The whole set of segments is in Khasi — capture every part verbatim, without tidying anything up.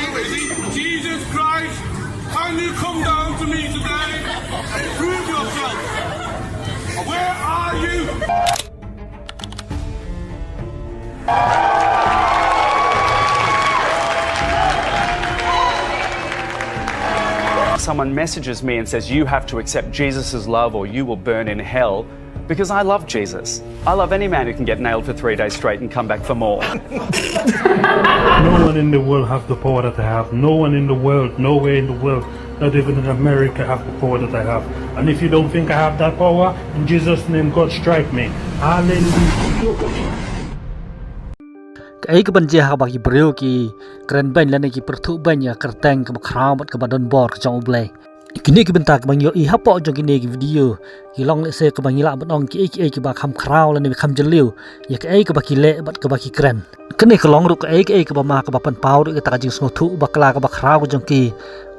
Is it Jesus Christ? Can you come down to me today and prove yourself? Where are you? Someone messages me and says, "You have to accept Jesus' love or you will burn in hell," because I love Jesus. I love any man who can get nailed for three days straight and come back for more. No one in the world have the power that I have. No one in the world, nowhere in the world, not even in America, have the power that I have. And if you don't think I have that power, in Jesus' name, God strike me. Hallelujah. Kaei kaban jia haba ki briew ki kren beiñ lane ki pyrthuh beiñ ïa ka kyrteng kaba khraw bad kaba don bor ka jong U Blei? Kine ki bynta kiba ngi ïohi hapoh jong kine ki video ki long lehse kaba ngi lah ban ong kiei kiei kiba kham khraw lane kham jylliew ïa kaei kaba ki leh bad kaba ki kren. Kane ka long ruh kaei kaei kaba ma kaba pynpaw ruh ïa kata ka jingsngewthuh bakla kaba khraw ka jong ki,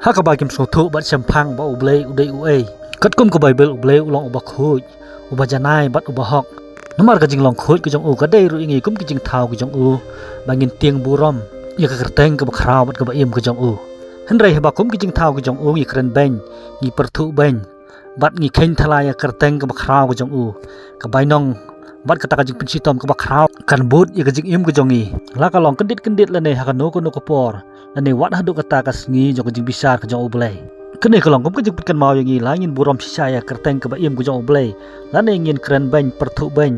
ha kaba kim sngewthuh bad shemphang ba U Blei u dei uei. Katkum ka Baibl, U Blei u long uba khuid, uba janai bad uba hok. Namar ka jinglong khuid ka jong u ka dei ruh ïa ngi kum ki jingthaw ka jong u ba ngin tieng burom ïa ka kyrteng kaba khraw bad kaba im ka jong u. Hynrei haba kum ki jingthaw ka jong u ngi kren beiñ, ngi pyrthuh beiñ bad ngi kheiñ thala ïa ka kyrteng kaba khraw ka jong u, ka bainong bad kata ka jingpynshitom kaba khraw kan bud ïa ka jingim ka jong ngi, la ka long kyndit kyndit lane ha kano kano ka por lane wat haduh kata ka sngi jong ka jingbishar ka jong U Blei. Kane ka long kum ka jingpynkynmaw ïa ngi, la ngin burom shisha ïa ka kyrteng kaba im ka jong U Blei lane ngin kren beiñ, pyrthuh beiñ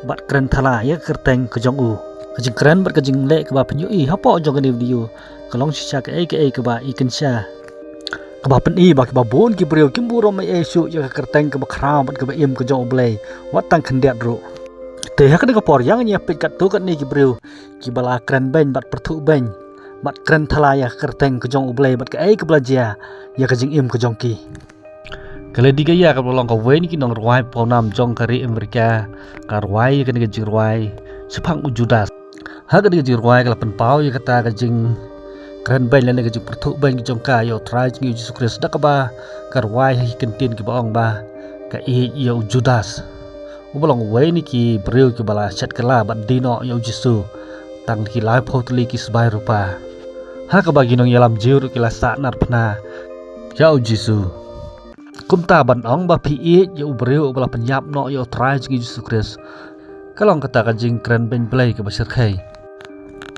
bad kren thala ïa ka kyrteng ka jong u. Ka jingkren bad ka jingleh kaba pynïohi hapoh jong kane video ka long shisha kaei kaei kaba i kynsha, kaba pyni ba kiba bun ki briew kim burom ei ei shuh ïa ka kyrteng kaba khraw bad kaba im ka jong U Blei, wat tang khyndiat ruh. Te ha kane ka por ïa ngin ïa peit katto katne ki briew kiba la kren beiñ bad pyrthuh beiñ bad kren thala ïa ka kyrteng ka jong U Blei bad kaei kaba la jia ïa ka jingim ka jong ki. Ka Lady Gaga kaba long kawei na ki nongrwai pawnam jong ka ri Amerika ka rwai ïa kane ka jingrwai shaphang u Judas. Ha kane ka jingrwai ka la pynpaw ïa kata ka jingkren beiñ lane ka jingpyrthuh beiñ ka jong ka ïa U Trai jong ngi U Jisu Khrist da kaba ka rwai ha ki kyntien kiba ong ba ka ïeit ïa u Judas, uba long uwei na ki briew kiba la shet kylla bad die noh ïa U Jisu tang ki laiphew tylli ki sbai rupa, ha kaba ki nongïalam Jiw ruh ki la sahnarphna ïa U Jisu. Kumta ban ong ba phi ïeit ïa u briew uba la pynïap noh ïa U Trai jong ngi Jisu Khrist, ka long kata ka jingkren beiñ Blei kaba shyrkhei.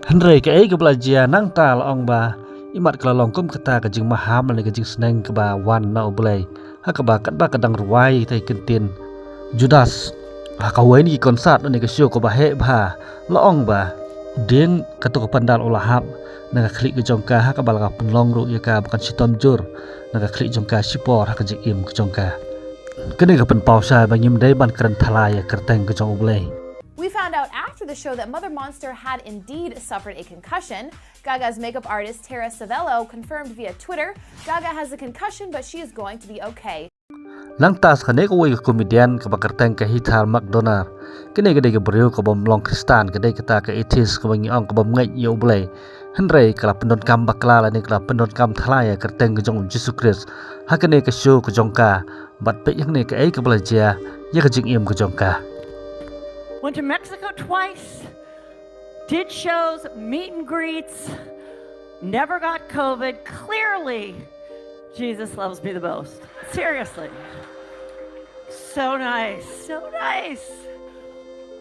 Hynrei kaei kaba la jia nangta la ong ba imat ka la long kum kata ka jingmaham lane ka jingsneng kaba wan na U Blei, ha kaba katba ka dang rwai ïa ka kyntien Judas ha kawei na ki concert lane ka show kaba heh bha, la ong ba u dieng kato ka pandal u la hap na ka khlieh ka jong ka, ha kaba la ka pynlong ruh ïa ka ba kan shitom jur na ka khlieh jong ka shipor ha ka jingim ka jong ka. Kane ka pynpaw shai ba ngim dei ban kren thala ïa ka kyrteng ka jong U Blei. We found out after the show that Mother Monster had indeed suffered a concussion. Gaga's makeup artist Tara Savello confirmed via Twitter Gaga has a concussion, but she is going to be okay. Nangta sa kane kawei ka comedian kaba kyrteng ka Heather McDonough. Kane ka dei ka briew kabym long Khristan, ka dei kata ka atheist kaba ngi ong kabym ngeit ïa U Blei. Hynrei ka la pyndonkam bakla lane ka la pyndonkam thala ïa ka kyrteng ka jong U Jisu Khrist ha kane ka show ka jong ka. Bad peit hangne kaei kaba la jia ïa ka jingim ka jong ka. Went to Mexico twice, did shows, meet and greets, never got COVID. Clearly, Jesus loves me the most. Seriously. So nice. So nice.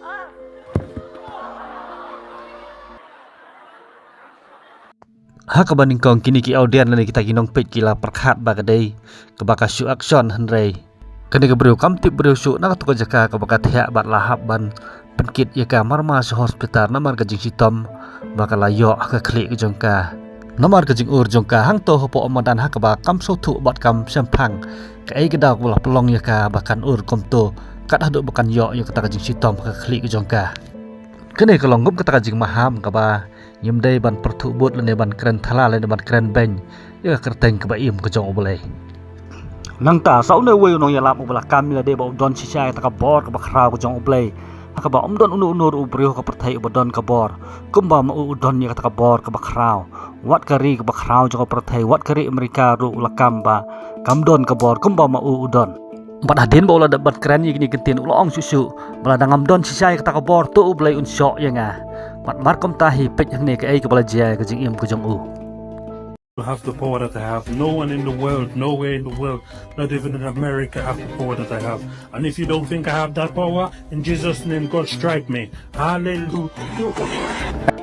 Ah. Ha kaba nyngkong kine ki audience lane kita ki nongpeit ki la pyrkhat ba ka dei kaba ka shu action, hynrei kane ka briew kam tip briew shuh na kato ka jaka kaba ka thiah bad la hap ban pynkit ïa ka marmar sha hospital namar ka jingshitom ba ka la ïoh ha ka khlieh ka jong ka. Namar ka jingur jong ka hangto hapoh madan ha kaba kam sngewthuh bad kam shemphang kaei ka daw kaba la pynlong ïa ka ba kan ur kumto kat haduh ba kan ïoh ïa kata ka jingshitom ha ka khlieh ka jong ka. Kane ka long kum kata ka jingmaham kaba ngim dei ban pyrthuh bud lane ban kren thala lane ban kren beiñ ïa ka kyrteng kaba im ka jong U Blei. Nangta sa une uwei u nongïalam uba la kam ïa lade ba u don shisha ïa kata ka bor kaba khraw ka jong U Blei, ha kaba um don uno uno ruh u briew ha ka pyrthei uba don ka bor kumba ma u u don ïa kata ka bor kaba khraw. Wat ka ri kaba khraw jong ka pyrthei, wat ka ri Amerika ruh u la kam ba kam don ka bor kumba ma u u don. Bad hadien ba u la dep ban kren ïa kine ki ktien u la ong shuh shuh ba lada ngam don shisha ïa kata ka bor to U Blei un shoh ïa nga. Bad mar kumta hi peit hangne kaei kaba la jia ïa ka jingim ka jong u. have the power that I have. No one in the world, nowhere in the world, not even in America, have the power that I have. And if you don't think I have that power, in Jesus' name, God strike me. Hallelujah.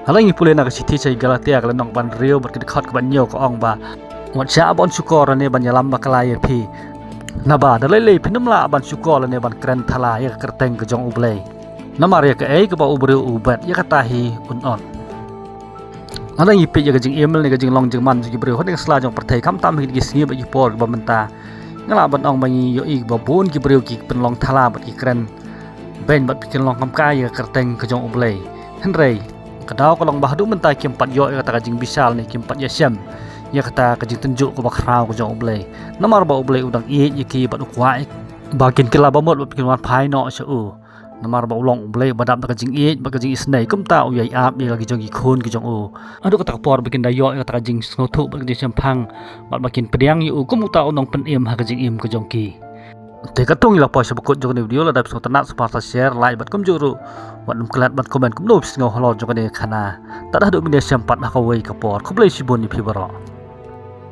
Hala ngi pule na ka shithi sha Galatia ka lynnong ban riew bad ka dkhot ka ban ñiew ka ong ba, wat shah ban shukor ne ban ïalam bakla ïa phi. Naba da lei lei phin ym lah ban shukor ne ban kren thala ïa ka kyrteng ka jong U Blei. Namar ïa kaei kaba u briew u bet, ïa kata hi un ot. Hala ngi peit ïa ka jingim ne ka jinglong jingman jong ki briew ha kane ka sla jong pyrthei, khamtam ha ki sngi bad ki por kiba mynta. Nga lah ban ong ba ngi ïohi ba bun ki briew ki pynlong thala bad ki kren beiñ bad ki pynlong kam kai ïa ka kyrteng ka jong U Blei. Hynrei ka daw ka long ba haduh mynta kim pat ïoh ïa kata ka jingbishar ne kim pat ïashem ïa kata ka jingtynjuh kaba khraw ka jong U Blei. Namar ba U Blei u dang ïeit ïa ki bad u kwah ba kin kylla bamut bad kin wan phai noh sha u. Namar ba u long U Blei ba dap da ka jingïeit bad ka jingisynei, kumta u ïai ap ïa la ki jong ki khun ki jong u. Haduh kata ka por ba kin da ïoh ïa kata ka jingsngewthuh bad ka jingshemphang bad ba kin pdiang ïa u kum uta u nongpynim ha ka jingim ka jong ki. Te katto ngi la poi sha ba kut jong kane ka video, lada phi sngewtynnat sngewbha sa share, like bad kumjuh ruh wat nym klet ban comment kumno phi sngew halor jong kane ka khana. Tad haduh ngin ïashem pat ha kawei ka por, khublei shibun ïa phi baroh.